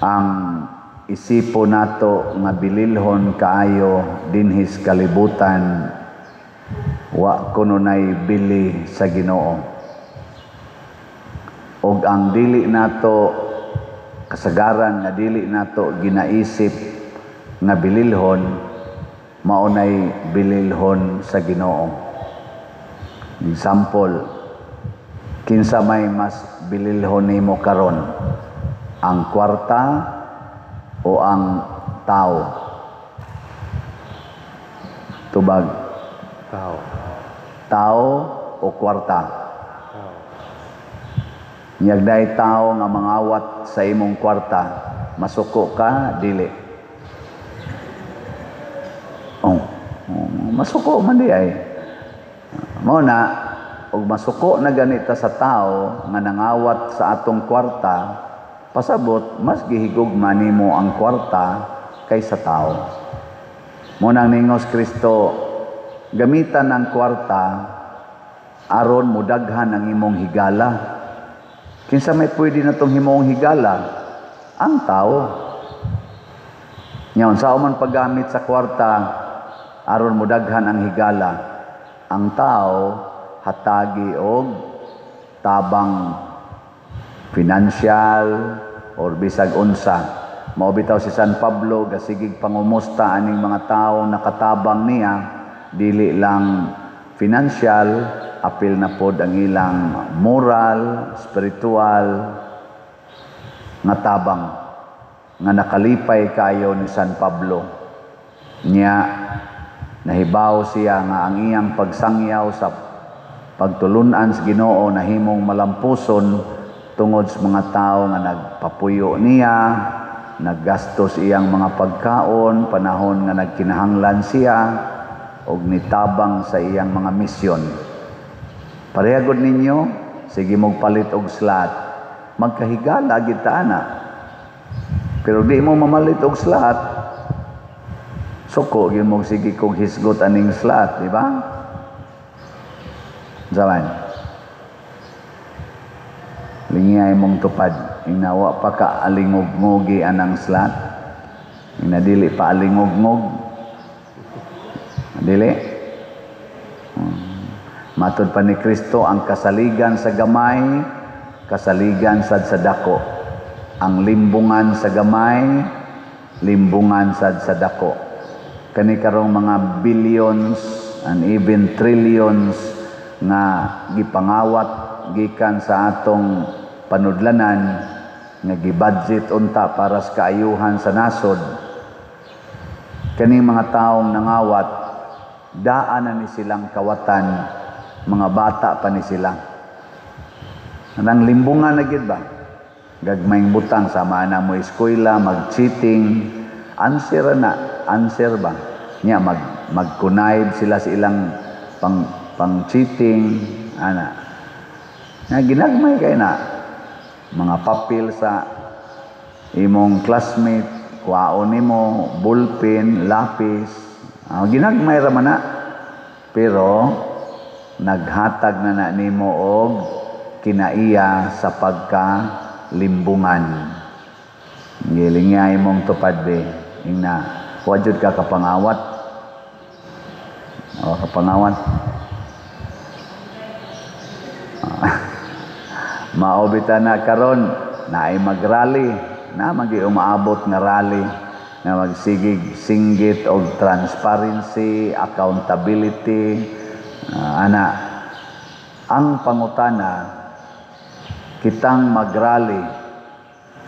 Ang isipo nato nga bililhon kaayo dinhis kalibutan, wa kuno nay bili sa Ginoo. Og ang dili nato kasagaran nga dili nato ginaisip nga bililhon, mao nay bililhon sa Ginoo. Example, kinsa may mas bililhon nimo karon? Ang kwarta o ang tao? Tubag. Tao. Tao o kwarta? Tao. Nyagday tao nga mangawat sa imong kwarta, masuko ka, dili? Oh, masuko man di ay. Mao na, og masuko na ganita sa tao nga nangawat sa atong kwarta, pasabot mas gihigugma nimo ang kwarta kaysa tao. Mao nang ningos Kristo, gamitan ang kwarta aron mudaghan ang imong higala. Kinsa may pwede na tong himong higala? Ang tao. Nya unsa man paggamit sa kwarta aron mudaghan ang higala? Ang tao hatagi og tabang financial or bisag unsa. Mao bitaw si San Pablo gasigig pangumusta aning mga tao nakatabang niya, dili lang financial, apil na pod ang ilang moral, spiritual nga tabang nga nakalipay kayo ni San Pablo. Nya nahibaw siya nga ang iyang pagsangyaw sa pagtulunan sa Ginoo nahimong malampuson tungod sa mga tao nga nagpapuyo niya, naggastos iyang mga pagkaon panahon nga nagkinahanglan siya, og nitabang sa iyang mga misyon. Pareha gud ninyo, sige mong palit og slot, magkahigala gid ta ana. Pero di mo mamalit og slot, suko gyud mo, sige kog hisgot aning slot, di ba? Zaman. Lingiyay mong tupad, inawa pa ka alingog-ngogi anang slot. Ina dili pa alingog-ngog. Dili. Matod pa ni Kristo, ang kasaligan sa gamay, kasaligan sad sa dako. Ang limbungan sa gamay, limbungan sad sa dako. Kani karong mga billions and even trillions nga gipangawat gikan sa atong panudlanan nga gibudget unta para sa kaayuhan sa nasod, kani mga taong nangawat, daan na ni silang kawatan, mga bata pa ni sila. Nang limbungan na gid ba? Gagmayng butang sama na mo eskwela, mag-cheating, answer na, answer ba? Nya mag-connive sila sa ilang pang cheating, ana. Nga ginagmay kay na mga papel sa imong classmate, kuwaon nimo, ballpen, lapis, ginagmay ra man na. Pero naghatag na na nimo og kinaiya sa pagkalimbungan. Gilingay mong tupad be. Ingna, wa jud ka kapangawat. O kapangawat. Mao bita na karon naay magrally, na magi umaabot nga rally nga magsigig singgit og transparency, accountability, ana. Ang pangutana, kitang magrally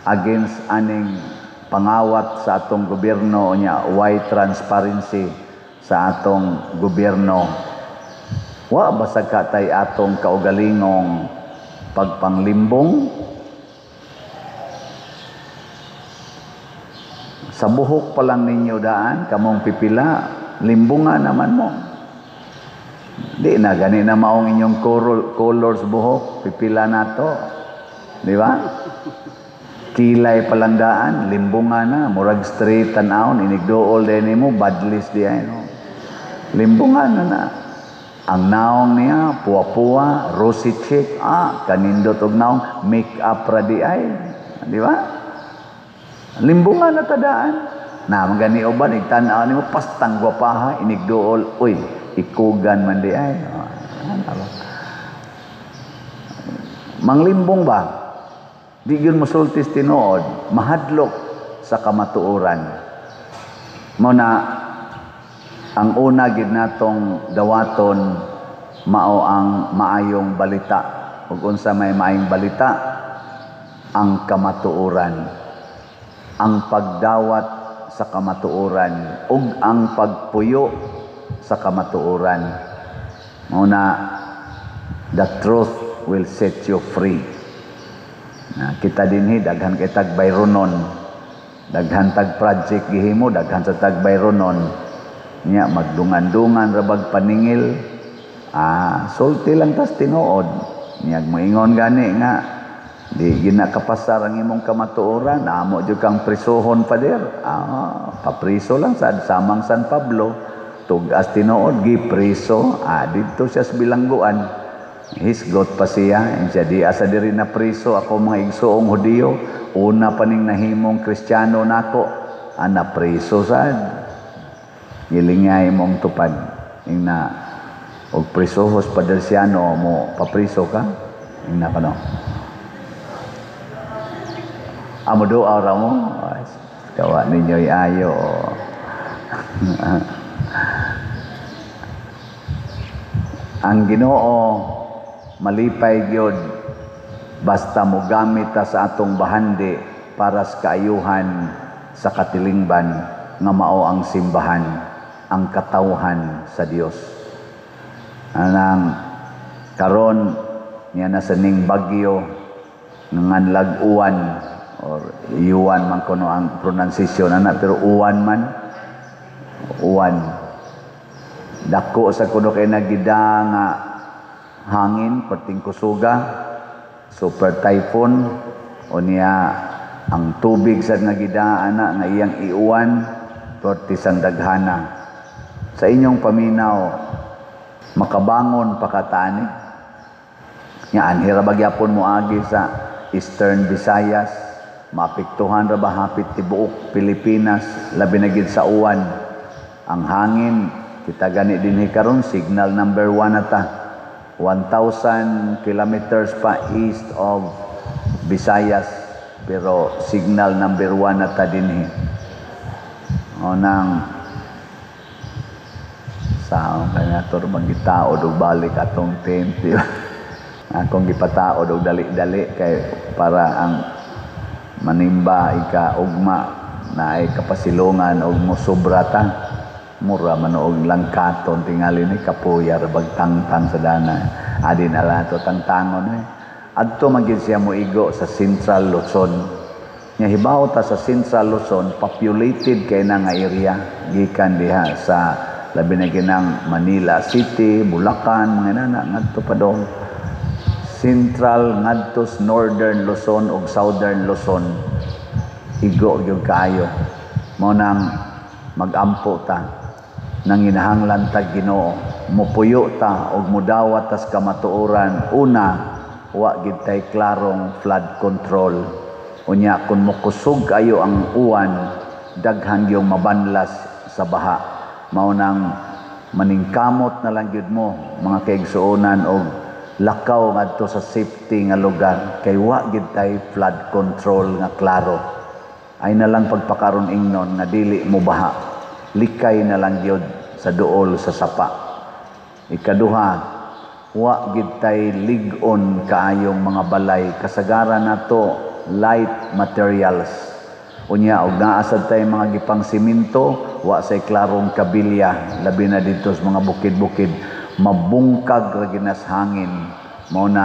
against aning pangawat sa atong gobyerno nya why transparency sa atong gobyerno, wa basag ka tay atong kaugalingong pagpanglimbong? Sa buhok pa lang ninyo daan, kamong pipila, limbungan naman mo. Di na gani na maong inyong colors buhok, pipila na to. Di ba? Kilay pa lang daan, limbungan na, murag straight tan-awon, inigdool din mo, badlis di ay, no? Limbungan na na. Ang naong niya, puwa-puwa, rosy cheek, kanindot og naong, make up ra di ay. Di ba? Limbungan na tadaan. Na magani uban igtan-aw nimo pastang gwapaha inigduol, uy, ikugan man di ay. Ano ba? Manglimbong ba? Di gyud mosultis tinuod, mahadlok sa kamatuoran. Mao na ang una gid natong dawaton mao ang maayong balita. Ug unsa may maayong balita? Ang kamatuoran. Ang pagdawat sa kamatuoran ug ang pagpuyo sa kamatuoran. Mao na the truth will set you free. Na kita dinhi daghan kay tag bayronon. Daghan tag project gihimo, daghan sa tag bayronon. Nya magdungan-dungan ra bag paningil. Sulti lang tas tinuod. Nya moingon gani nga di ginakapasar ang imong kamatuoran, amo jud kang prisuhon, pader. Papriso lang sad samang San Pablo. Tug-as tinuod gipriso, didto siya sa bilangguan. Hisgot pa siya, siya di asa diri na priso ako mga igsuong Hudiyo, una pa ning nahimong Kristiyano nako, ana priso sad. Gilingay mong tupad ing na og prisohos Padersiano mo papriso ka ing na kano. Amo doa ra mo. Kawa ninyo ayo. Ang Ginoo malipay gyud basta mogamit ta sa atong bahandi para sa kaayuhan sa katilingban nga mao ang simbahan, ang katawhan sa Dios. Anang karon niya na sa ning bagyo nganlag uwan or yuan man kuno ang pronunciation ana, pero uwan man, uwan dako sa kuno kay nagida nga hangin perting kusuga, super typhoon. O niya ang tubig sa nagida ana nga iyang iuwan perti sang daghana. Sa inyong paminaw, makabangon pa kataani nya? Anhi ra ba gyapon moagi sa Eastern Visayas? Maapektuhan ra ba hapit tibuok Pilipinas, labi na gid sa uwan, ang hangin? Kita gani dinhi karon, signal number 1 na ta, 1,000 kilometers pa east of Visayas, pero signal number 1 na ta dinhi. O nang sa kanya to magitaod og balik atong tent. Akong gipataod og dali-dali kay para ang manimba ika ugma na ay kapasilungan og mosobra ta. Mura man og langkaton tingali ni kapuya ra bagtangtang sa dana. Adi na lang ato tangtangon eh. Adto man gid siya moigo sa Central Luzon. Nya hibaw ta sa Central Luzon, populated kay na nga area gikan diha sa labi na ginang Manila City, Bulacan, mga nana ngadto pa dong. Central ngadto sa Northern Luzon ug Southern Luzon, igo gyud kaayo. Mao nang magampo ta, nanginahanglan tag Ginoo, mopuyo ta og modawat tas kamatuoran. Una, wa gid tay klarong flood control. Unya kun mokusog kayo ang uwan, daghan yung mabanlas sa baha. Mao nang maningkamot na lang gyud mo, mga kaigsuonan, og lakaw ngadto sa safety nga lugar kay wa gid tay flood control nga klaro. Ay na lang pagpakaron ingnon nga dili mo baha, likay na lang gyud sa duol sa sapa. Ikaduha, wa gid tay lig-on kaayong mga balay, kasagaran nato light materials. Unya og naa sad tay mga gipang simento, wa say klarong kabilya, labi na didto sa mga bukid-bukid, mabungkag ra ginas hangin. Mao na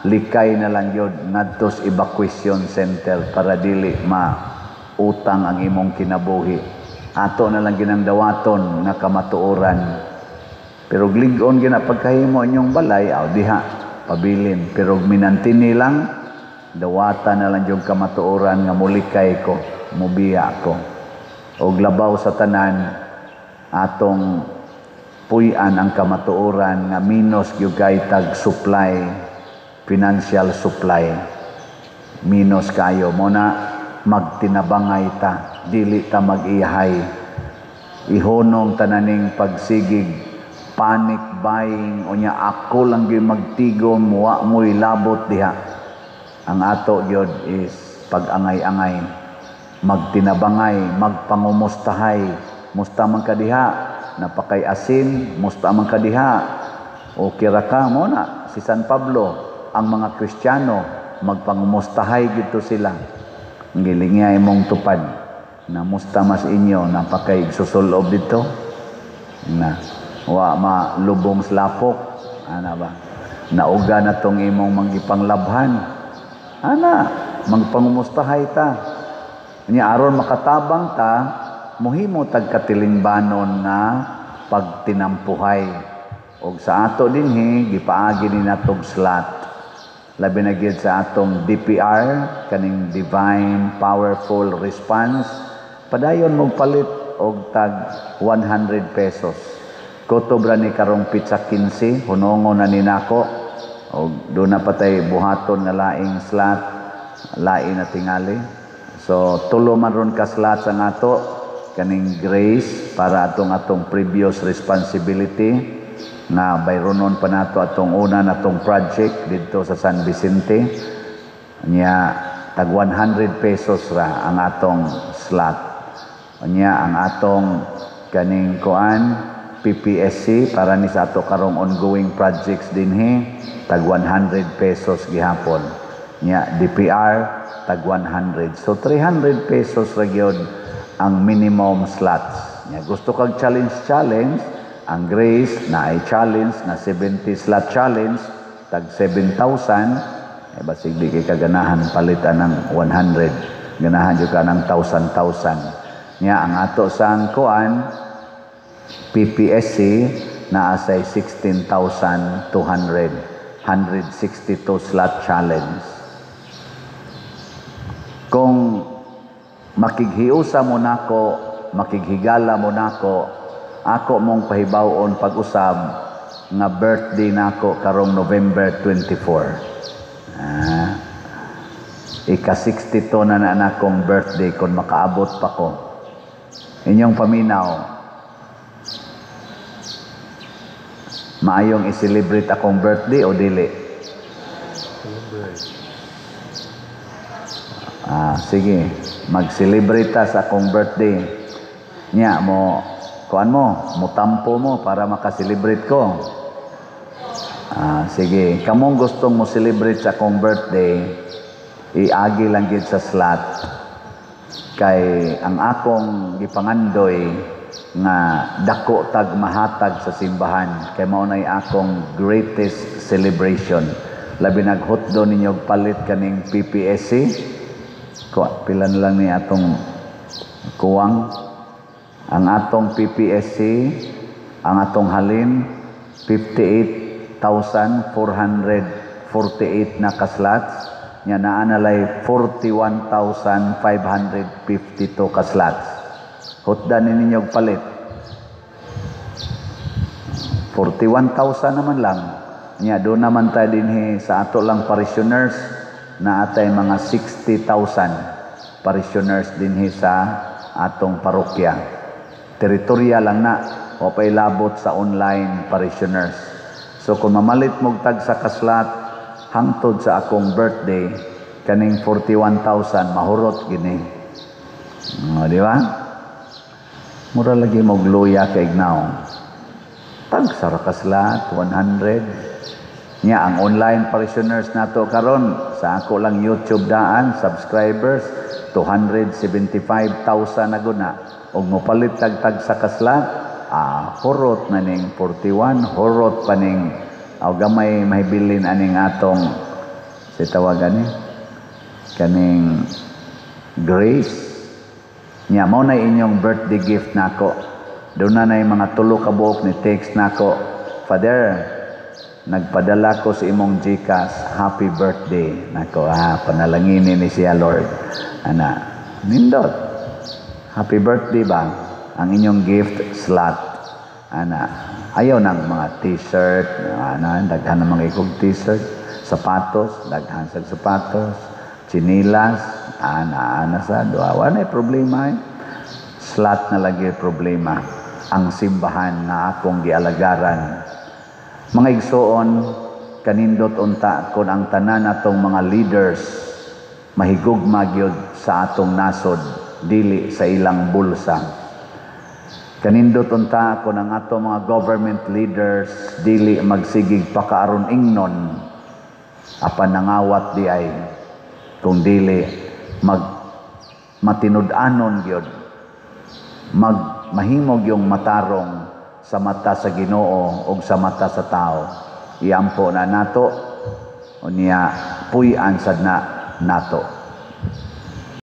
likay na lang gyud ngadto sa evacuation center para dili ma utang ang imong kinabuhi. Ato na lang ginang dawaton nga kamatuoran. Pero lig-on gina pagkahimo inyong balay, aw diha pabilin. Pero minantini lang, dawatan na lang yung kamatuoran nga mulikay ko, mubiya ko. Og labaw sa tanan, atong puy-an ang kamatuoran nga minus gyud kay tag supply, financial supply. Minus kayo. Mo na magtinabangay ta, dili ta mag-iyahay. Ihunong tananing pagsigig panic buying, unya ako lang gyud magtigom, wa mo'y labot diha. Ang ato gyud is pag-angay-angay, magtinabangay, magpangumustahay. Musta man ka diha? Napakay asin? Musta man ka diha? Okay ra ka? Mo na si San Pablo, ang mga Kristiyano magpangumustahay gito sila. Gilingay mong tupad na musta mas inyo, napakay susulob dito na wa malubong slapok ana ba, nauga na tong imong manggipanglabhan ana, magpangumustahay ta. Nya aron makatabang ta, muhimo tag katilingbanon nga pagtinampuhay. Og sa ato dinhi gipaagi ni natog slot, labi na gyud sa atong DPR, kaning Divine Powerful Response. Padayon mong palit og tag 100 pesos. Kutob ra ni karong pitsa 15, hunongo na ni nako. Og doon na patay buhaton nga laing slot, lain na tingali. So tulo man ron ka slot sa ato kaning Grace para atong atong previous responsibility nga bayronon pa nato atong una natong project didto sa San Vicente. Nya tag 100 pesos ra ang atong slot. Nya ang atong kaning kuan PPSC para ni sa ato karong ongoing projects dinhi, tag 100 pesos gihapon. Nya DPR tag 100. So 300 pesos ra gyud ang minimum slots. Nya gusto kag challenge challenge, ang Grace na ay challenge na 70 slot challenge tag 7,000, eh basig di kay kaganahan palitan ng 100, ganahan jud ka ng 1,000 1,000. Nya ang ato sang kuan PPSC naa say 16,200, 162 slot challenge. Kung makighiusa mo nako, makighigala mo nako, ako mong pahibaw-on pag-usab nga birthday nako karong November 24. Ika 62 na na nakong birthday kung makaabot pa ko. Inyong paminaw, maayong i-celebrate akong birthday o dili? Celebrate. Sige, mag-celebrate ta sa akong birthday. Nya mo kuan mo, mutampo mo para maka-celebrate ko. Sige, kamong gustong mo celebrate sa akong birthday, iagi lang gid sa slot. Kay ang akong gipangandoy nga dako tag mahatag sa simbahan, kay mao nay akong greatest celebration. Labi naghutdo ninyo og palit kaning PPSC. Ko pila na lang ni atong kuwang ang atong PPSC, ang atong halin 58,448 na ka-slots. Nya naa na lay 41,552 ka-slots. Hutdan ni ninyo og palit. 41,000 naman lang. Nya doon naman tayo dinhi sa ato lang parishioners, na atay mga 60,000 parishioners dinhi sa atong parokya. Teritorya lang na, o pa'y labot sa online parishioners. So kung mamalit mog tag sa kaslat hangtod sa akong birthday, kaning 41,000 mahurot gini. O, di ba? Mura lagi mog luya kay ignaw. Tag sa kaslat 100. Nya ang online parishioners nato karon sa ako lang YouTube daan subscribers 275,000 na guna. Og mopalit tag sa kaslat, hurot na ning 41, hurot pa ning gamay mahibilin aning atong si tawagan ni kaning Grace. Nya mao na inyong birthday gift nako. Doon na nay mga tulo ka buok ni text nako. "Father, nagpadala ko sa imong GCash, happy birthday." Nako, panalanginin ni siya, Lord. Ana, nindot. Happy birthday ba? Ang inyong gift slot. Ana, ayaw ng mga t-shirt, ana, daghan ng mga ikog t-shirt, sapatos, daghan sa sapatos, chinilas. Ana, ana sa duha. Wala problema eh. Slot na lagi problema. Ang simbahan nga akong gialagaran. Mga igsoon, kanindot unta kon ang tanan atong mga leaders mahigugma gyud sa atong nasod, dili sa ilang bulsa. Kanindot unta kon ang atong mga government leaders dili magsigig pakaaron ingnon apan nangawat di ay, kung dili mag matinud-anon gyud, mag mahimog yung matarong sa mata sa Ginoo ug sa mata sa tao. Iampo na nato, unya puy-an sad na nato.